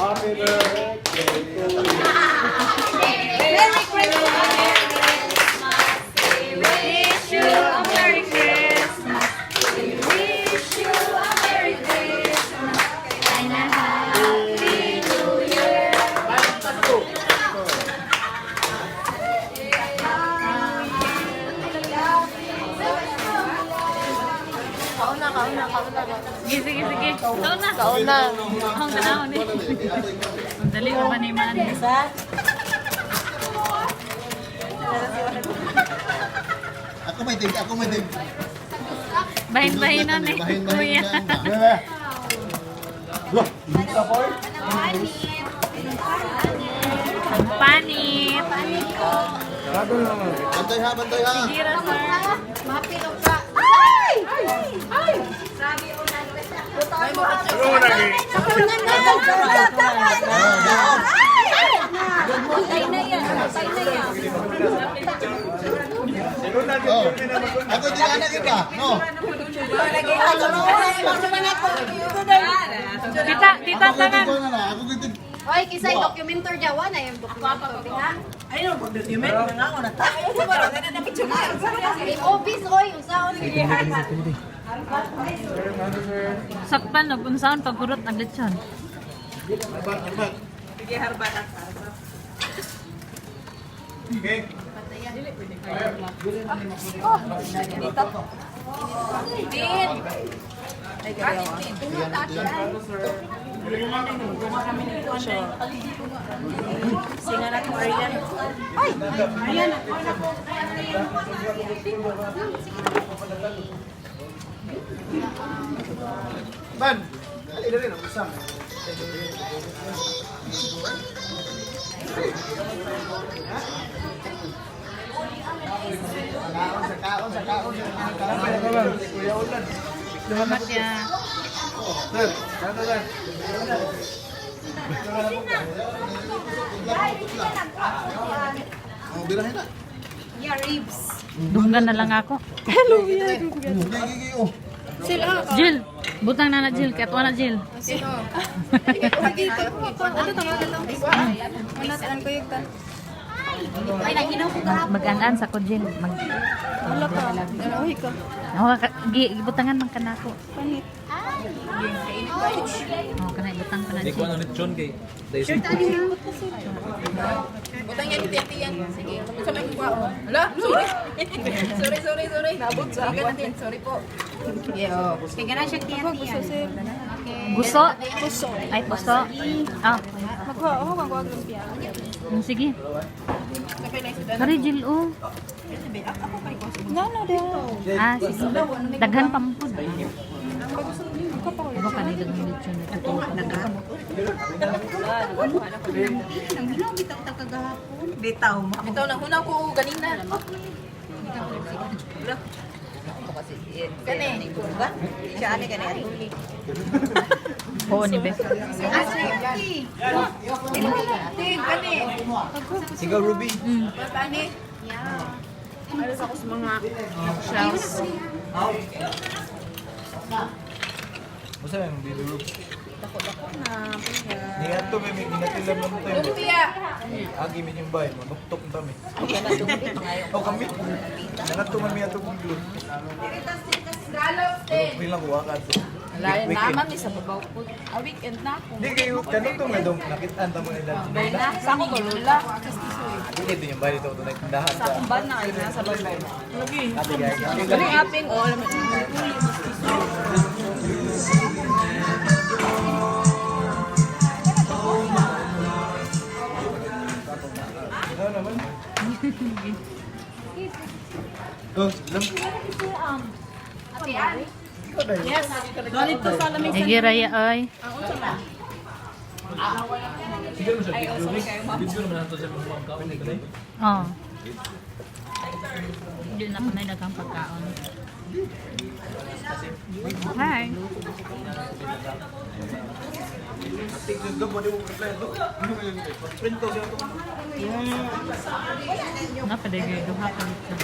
Happy birthday to you. Merry Christmas. We wish you a Merry Christmas. We wish you a Merry Christmas and a Happy New Year. Kauna, kauna, kauna. Sige, sige, sige. Kaon na. Kauna. Ang tanaw ni. Ang dali pa ni man. Ako may tig, ako may tig. Bahin-bahin na ni. Bahin-bahin Kuya. na. Lah, hindi ka pa eh. Ang panit. Bantay ha, bantay ha. Gira, sir. Mapilok ka. Ay! Ay! Patay na yan. Patay na yan. Oh. Ako di anak iba. No. Tita, tita, Ako tanan. tig na na. Ako tig. Oy, kisay documentor jawa na yung documentor ha. Ay, no, pag-document, mga ako na tayo. May office oy, unsaon ni Sakpan og unsaon pagkurot ang lechon. Sige, harbat at Okay. Singa na itong Arian. Ay! Arian! Ban, dali na rin ang usang. Kaon sa kaon sa kaon sa kaon. Kuya Ulan. Salamat ya. Sir, ano sir? Oh, birahin na. Yeah, ribs. Dunggan na lang ako. Gigi, gigi, oh. Jill, butang na na Jill, kaya tuwa na Jill. Ay, naginaw ko kahapon. Mag-an-an sa ko Jill. Mag Wala ka. Nalahi ka. Nawa ka gi gibutangan man kanako. Panit. Oh, kana ibutang pa na Hindi ko Jill. ano lechon kay Daisy. Butang yan, tiyan. Sige. Sa may kuha. Hala, sorry. Sorry, sorry, sorry. Nabot sa akin natin. Sorry po. Yeah, oh. Kaya gana siya tiyan-tiyan. Guso? Ay, puso. Ah, Magkuha, ako magkuha lumpia. sige. Sorry Jill, oh. No, no, dito. Ah, sige. Daghan pa mo pud. Diba ka nila ng lechon na totoo ka? Bitaw mo. Bitaw na hunaw ko ganina. Kani. Siya ani kani atuli. Oo ni Be. Tin kani. Sigaw Ruby. Basta ani. Alas ako sa mga shells. Basta may baby Ruby. Dako-dako na. Ni ato may ginatilan mo tayo. Lumpia. Agi mi yung bay mo nuktok ta mi. Oh kami. Nangadto man mi ato kong blue. Scallops tin. May lang kuha ka to. Lain naman ni sa babaw ko. A weekend na ako. Di kayo kanto may dong nakitaan ta mo nila. Na, sa ako lula. Di kayo yung bay dito to nagtindahan Sa ta. akong ban na kayo nasa babaw. Ate guys. Kani aping oh. Ano naman? Oh, sige lang. Sige, Raya, ay. Sige mo siya video. Video naman nato siya mga kaon ni kanay. Oh. Hindi na kami daghang pagkaon. Hi. Tignan do, pwede mo reply do. Print to siya to. Napadigay duha ka lechon.